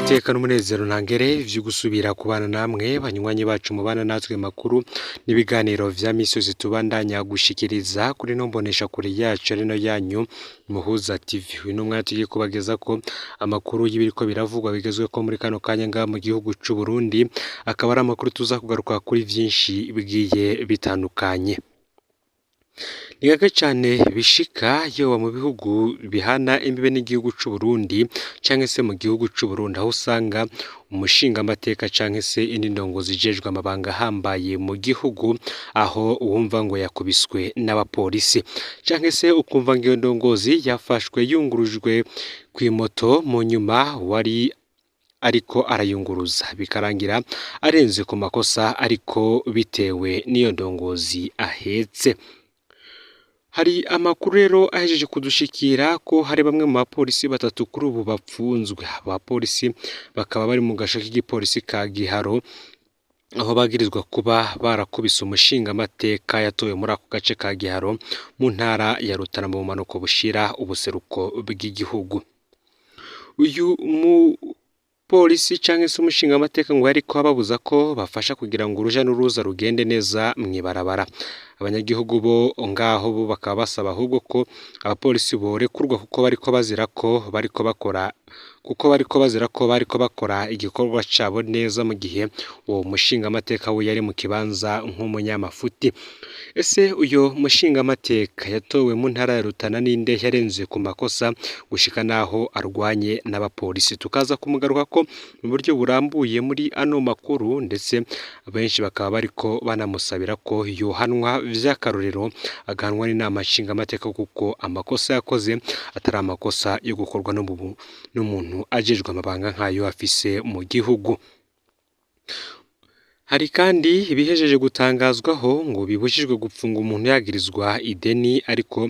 N'iteka n'umunezero ntangere vyo gusubira kubana namwe banywanyi bacu mubana natwe makuru n'ibiganiro vya misi yose tubandanya gushikiriza kuri no mbonesha kure yacu ari no yanyu Muhuza TV. Uyu n'umwanya tugiye kubagezako amakuru y'ibiriko biravugwa bigezweko muri kano kanya ngaha mu gihugu c'u Burundi, akaba ari amakuru tuza kugaruka kuri vyinshi bigiye bitandukanye. Ni gake cane bishika yoba mu bihugu bihana imbibe n'igihugu c'u Burundi canke se mu gihugu c'u Burundi, aho usanga umushingamateka canke se indi ndongozi ijejwe amabanga ahambaye mu gihugu, aho wumva ngo yakubiswe n'abapolisi canke se ukumva ngo iyo ndongozi yafashwe yungurujwe kw'imoto, mu nyuma wari ariko arayunguruza bikarangira arenze ku makosa ariko bitewe n'iyo ndongozi ahetse. Hari amakuru rero ahejeje kudushikira ko hari bamwe mu bapolisi batatu kuri ubu bapfunzwe. Abapolisi bakaba bari mu gasho k'igipolisi ka Giharo, aho bagirizwa kuba barakubise umushingamateka yatowe muri ako gace ka Giharo mu ntara ya Rutana mu bumanuko bushira ubuseruko bw'igihugu. Uyu mupolisi canke se umushingamateka ngo yariko ababuza ko bafasha kugira ngo uruja n'uruza rugende neza mw'ibarabara. Abanyagihugu bo ngaho bo bakaba basaba ahubwo ko abapolisi borekurwa kuko bariko bazira ko bariko bakora kuko bariko bazira ko bariko bakora igikorwa cabo neza, mu gihe uwo mushingamateka we yari mu kibanza nk'umunyamafuti. Ese uyo mushingamateka yatowe mu ntara ya Rutana ninde yarenze ku makosa gushika naho arwanye n'abapolisi? Tukaza kumugarukako mu buryo burambuye muri ano makuru, ndetse benshi bakaba bariko banamusabira ko yohanwa vy'akarorero, agahanwa n'inama nshingamateka kuko amakosa yakoze atari amakosa yo gukorwa n'umuntu ajejwe amabanga nk'ayo afise mu gihugu. Hari kandi ibihejeje gutangazwaho ngo bibujijwe gupfunga umuntu yagirizwa ideni, ariko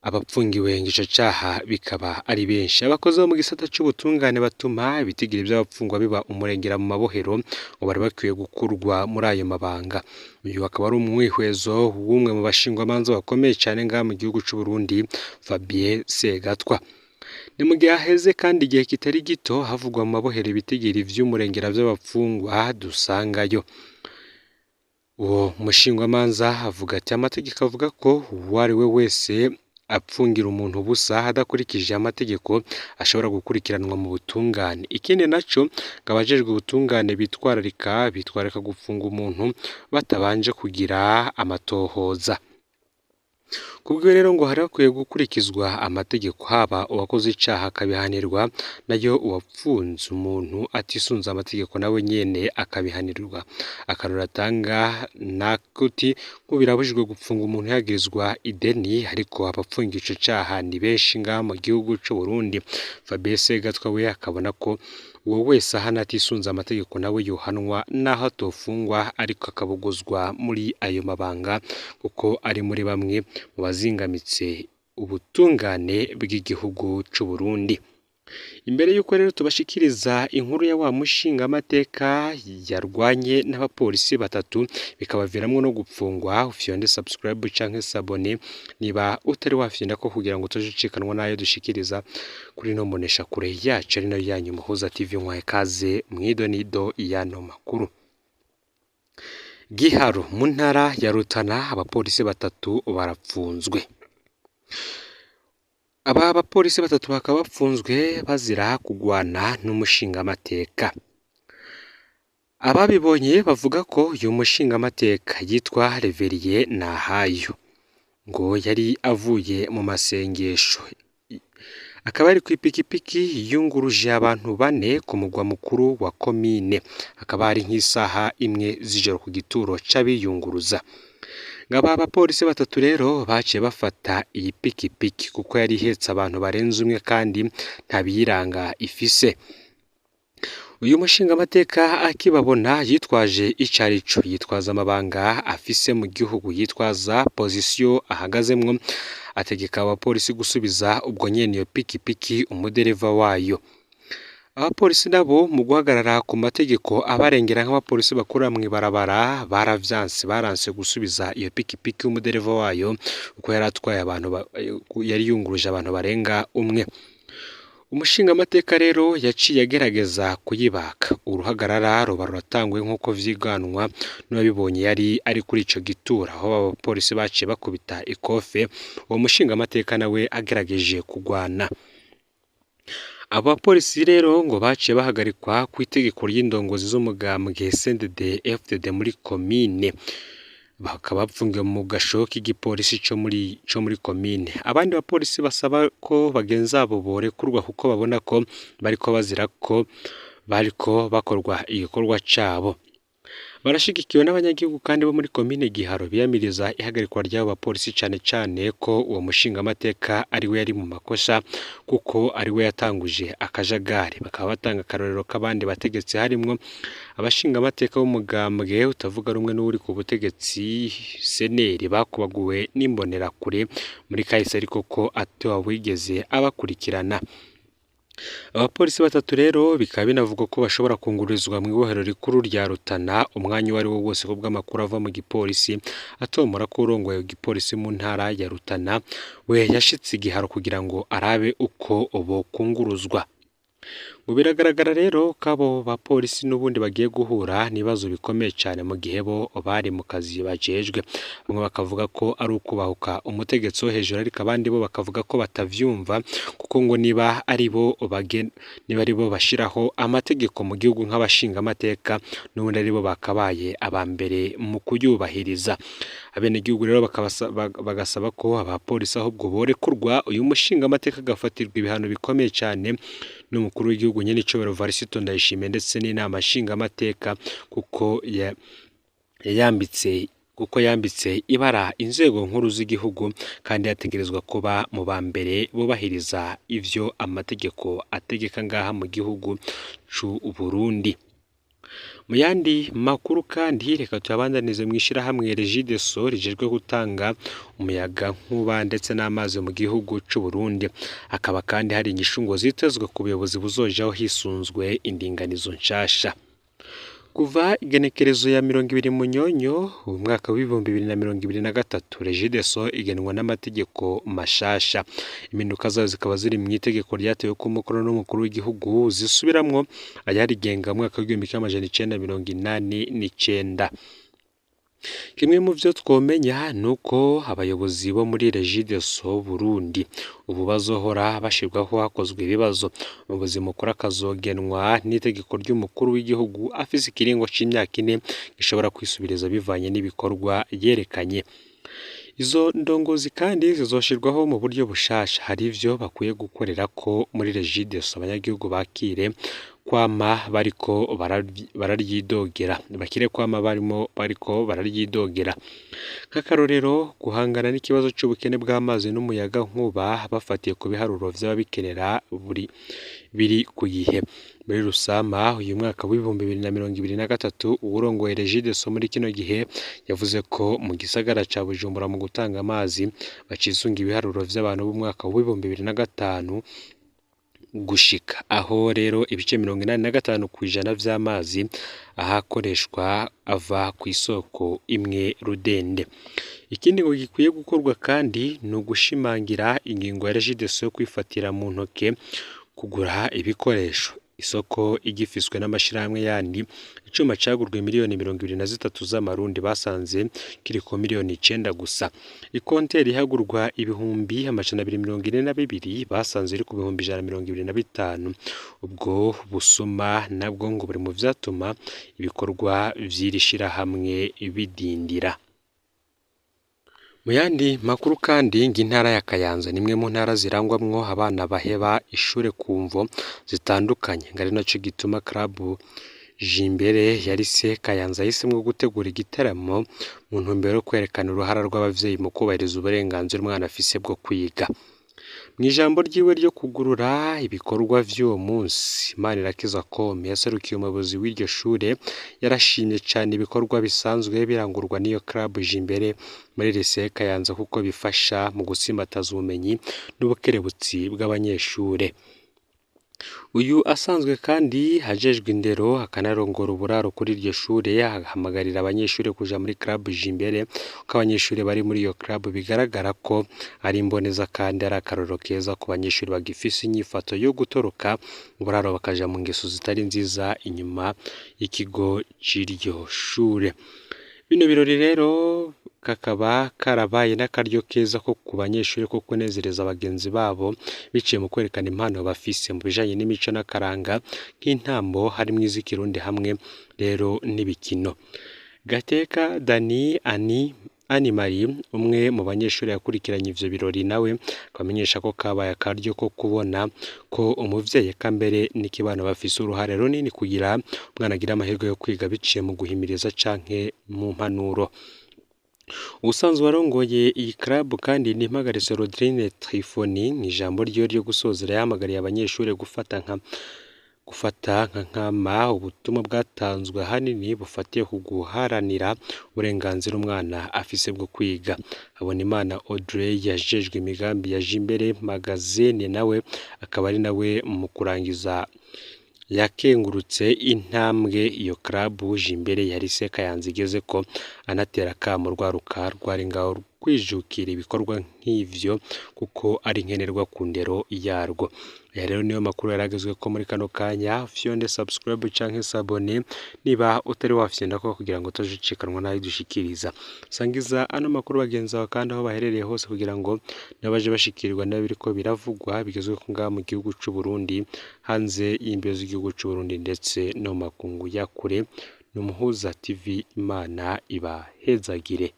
abapfungiwe ico caha bikaba ari benshi. Abakozi bo mu gisata c'ubutungane batuma ibitigiri vy'abapfungwa biba umurengera mu mabohero ngo bari bakwiye gukurwa muri ayo mabanga. Uyu akaba ari umwihwezo w'umwe mu bashingwamanza bakomeye cane ngaha mu gihugu c'u Burundi, Fabien Segatwa. Ni mu gihe haheze kandi igihe kitari gito havugwa mu mabohero ibitigiri vy'umurengera vy'abapfungwa dusangayo. Uwo mushingwamanza avuga ati amategeko avuga ko uwo ari we wese apfungira umuntu ubusa adakurikije amategeko ashobora gukurikiranwa mu butungane. Ikindi naco ngo abajejwe ubutungane bitwararika gupfunga umuntu batabanje kugira amatohoza. Kubwiwe rero ngo hari hakwiye gukurikizwa amategeko, haba uwakoze icaha akabihanirwa, nayo uwapfunze umuntu atisunze amategeko nawe nyene akabihanirwa. Akarorero atanga nakuti ngo birabujijwe gupfunga umuntu yagirizwa ideni, ariko abapfunga ico caha ni benshi ngaha mu gihugu c'u Burundi. Fabien Segatwa we akabona ko uwo wese ahana atisunze amategeko nawe yohanwa, naho atofungwa ariko akabuguzwa muri ayo mabanga, kuko ari muri bamwe mu bazingamitse ubutungane bw'igihugu c'u Burundi. Imbere y'uko rero tubashikiriza inkuru ya wa mushingamateka yarwanye n'abapolisi batatu bikabaviramwo no gupfungwa, ufyonde subscribe canke s'abonner niba utari wafyonda ko kugira ngo utaje ucikanwa n'ayo dushikiriza kuri no mbonesha kure yacu ari nayo yanyu Muhuza TV. Nkwaye kaze mw'idonido y'ano makuru. Giharo mu ntara ya Rutana abapolisi batatu barapfunzwe. Aba bapolisi batatu bakaba bapfunzwe bazira kugwana n'umushingamateka. Ababibonye bavuga ko uyu mushingamateka yitwa Reveriye Nahayo, ngo yari avuye mu masengesho, akaba ari kw'ipikipiki yunguruje abantu bane ku mugwa mukuru wa komine, hakaba hari nk'isaha imwe z'ijoro ku gituro c'abiyunguruza. Ngaba abapolisi batatu rero baciye bafata iyi pikipiki kuko yari ihetse abantu barenze umwe kandi nta biyiranga ifise. Uyu mushingamateka akibabona yitwaje icarico, yitwaza amabanga afise mu gihugu, yitwaza pozisiyo ahagazemwo, ategeka abapolisi gusubiza ubwo nyene iyo pikipiki umudereva wayo. Abapolisi nabo mu guhagarara ku mategeko abarengera nk'abapolisi bakora mw'ibarabara baravyanse, baranse gusubiza iyo pikipiki y'umudereva wayo kuko yari atwaye abantu, yari yunguruje abantu barenga umwe. Umushingamateka rero yaciye agerageza kuyibaka, uruhagarara ruba ruratanguye nk'uko vyiganwa n'uwabibonye yari ari kuri ico gituro, aho abapolisi baciye bakubita ikofe uwo mushingamateka nawe agerageje kugwana. Abo bapolisi rero ngo baciye bahagarikwa kw'itegeko ry'indongozi z'umugambwe CNDD FDD muri komine, bakaba bapfungiwe mu gasho k'igipolisi co muri komine. Abandi bapolisi basaba ko bagenzi babo borekurwa kuko babona ko bariko bazira ko bariko bakorwa igikorwa cabo. Barashigikiwe n'abanyagihugu kandi bo muri komine Giharo biyamiriza ihagarikwa ry'abo bapolisi, cane cane ko uwo mushingamateka ari we yari mu makosa kuko ari we yatanguje akajagari. Bakaba batanga akarorero k'abandi bategetsi harimwo abashingamateka b'umugambwe utavuga rumwe n'uwuri ku butegetsi seneri bakubaguwe n'imbonerakure muri kahise, ariko ko atawigeze abakurikirana. Abapolisi batatu rero bikaba binavugwa ko bashobora kungururizwa mw'ibohero rikuru rya Rutana umwanya uwo ari wo wose, kubw'amakuru ava mu gipolisi atomora ko urongoye igipolisi mu ntara ya Rutana we yashitse igiharo kugira ngo arabe uko bokunguruzwa. Ngo biragaragara rero ko abo bapolisi n'ubundi bagiye guhura n'ibibazo bikomeye cane mu gihe bo bari mu kazi bajejwe. Bamwe bakavuga ko ari ukubahuka umutegetsi wo hejuru, ariko abandi bo bakavuga ko batavyumva kuko ngo niba ari bo bashiraho amategeko mu gihugu nk'abashingamateka, n'ubundi ari bo bakabaye aba mbere mu kuyubahiriza. Abenegihugu rero bagasaba ko abapolisi ahubwo borekurwa, uyu mushingamateka agafatirwa ibihano bikomeye cane n'umukuru w'igihugu nyenicubahiro Evariste Ndayishimiye ndetse n'inama nshingamateka, kuko yambitse ibara inzego nkuru z'igihugu kandi yategerezwa kuba mu ba mbere bubahiriza ivyo amategeko ategeka ngaha mu gihugu c'u Burundi. Mu yandi makuru kandi, reka tuyabandanize mw'ishirahamwe Regideso rijejwe gutanga umuyaga nkuba ndetse n'amazi mu gihugu c'u Burundi. Hakaba kandi hari inyishu ngo zitezwe ku buyobozi buzojaho hisunzwe indinganizo nshasha. Kuva igenekerezo ya 20 Munyonyo umwaka w'2023, Regideso igenwa n'amategeko mashasha. Impinduka zayo zikaba ziri mw'itegeko ryateweko umukono n'umukuru w'igihugu, zisubiramwo ayarigenga mu mwaka w'1989. Kimwe mu vyo twomenya nuko abayobozi bo muri Regideso Burundi ubu bazohora bashirwaho hakozwe ibibazo. Umuyobozi mukuru akazogenwa n'itegeko ry'umukuru w'igihugu afise ikiringo c'imyaka 4 gishobora kwisubiriza bivanye n'ibikorwa yerekanye. Izo ndongozi kandi zizoshirwaho mu buryo bushasha. Hari ivyo bakwiye gukorerako muri Regideso abanyagihugu bakire kwama bariko bararyidogera, bakire kwama barimo bariko bararyidogera. Nk'akarorero, guhangana n'ikibazo c'ubukene bw'amazi n'umuyaga nkuba bafatiye ku biharuro vy'ababikenera buri biri ku gihe. Muri Rusama uyu mwaka w'2023, uwurongoye Regideso muri kino gihe yavuze ko mu gisagara ca Bujumbura mu gutanga amazi bacisunga ibiharuro vy'abantu b'umwaka w'2005 gushika aho rero ibice 85% vy'amazi ahakoreshwa ava kw'isoko imwe rudende. Ikindi ngo gikwiye gukorwa kandi ni ugushimangira ingingo ya Regideso yo kwifatira mu ntoke kugura ibikoresho. Isoko igifiswe n'amashirahamwe yandi, icuma cagurwe miliyoni 23 z'amarundi basanze kiriko miliyoni 9 gusa. Ikonteri ihagurwa 242,000 basanze iri ku 125,000. Ubwo busuma nabwo ngo buri mu vyatuma ibikorwa vy'iri shirahamwe bidindira. Mu yandi makuru kandi, ngo intara ya Kayanza ni imwe mu ntara zirangwamwo abana baheba ishure ku mvo zitandukanye, ngo ari naco gituma Club Jimbere ya Lycée Kayanza yahisemwo gutegura igitaramo mu ntumbero yo kwerekana uruhara rw'abavyeyi mu kubahiriza uburenganzira umwana afise bwo kwiga. Mw'ijambo ryiwe ryo kugurura ibikorwa vy'uwo munsi, Manirakiza Kome yaserukiye umuyobozi w'iryo shure yarashimye cane ibikorwa bisanzwe birangurwa n'iyo Club Jimbere muri Lycée Kayanza, kuko bifasha mu gutsimbataza ubumenyi n'ubukerebutsi bw'abanyeshure. Uyu asanzwe kandi ajejwe indero akanarongora uburaro kuri iryo shure, ahamagarira abanyeshure kuja muri club Jimbere, kuko abanyeshure bari muri iyo club bigaragara ko ari imboneza kandi ari akarorero keza ku banyeshure bagifise inyifato yo gutoroka uburaro bakaja mu ngeso zitari nziza inyuma y'ikigo c'iryo shure. Bino birori rero kakaba karabaye n'akaryo keza ko ku banyeshure ko kunezereza bagenzi babo biciye mu kwerekana impano bafise mu bijanye n'imico n'akaranga nk'intambo harimwo iz'ikirundi hamwe rero n'ibikino. Gateka Dani Ani Anne Marie, umwe mu banyeshure yakurikiranye ivyo birori, nawe akabamenyesha ko kabaye akaryo ko kubona ko umuvyeyi eka mbere n'ikibano bafise uruhare runini kugira umwana agire amahirwe yo kwiga biciye mu guhimiriza canke mu mpanuro. Uwusanzwe arongoye iyi club kandi ni Mpagaritse Rodrine Trifoni, mw'ijambo ryiwe ryo gusozera yahamagariye abanyeshure gufata nka nkama ubutumwa bwatanzwe ahanini bufatiye ku guharanira uburenganzira umwana afise bwo kwiga. Habonimana Audrey yajejwe imigambi ya Jimbere Magazine, nawe akaba ari nawe mu kurangiza yakengurutse intambwe iyo club Jimbere yari Kayanza igezeko, anatera akamo urwaruka rwari ngaho kwijukira ibikorwa nk'ivyo kuko ari nkenerwa ku ndero yarwo. Aya rero niyo makuru yaragezweko muri kano kanya. Fyonde subscribe canke s'abonner niba utari wafyondako kugira ngo utazucikanwa n'ayo dushikiriza. Sangiza ano makuru bagenzi bawe kandi aho baherereye hose kugira ngo nabo baje bashikirwa n'ibiriko biravugwa bigezweko ngaha mu gihugu c'u Burundi, hanze y'imbibe z'igihugu c'u Burundi ndetse no mu makungu ya kure. Ni Umuhuza TV, Imana ibahezagire.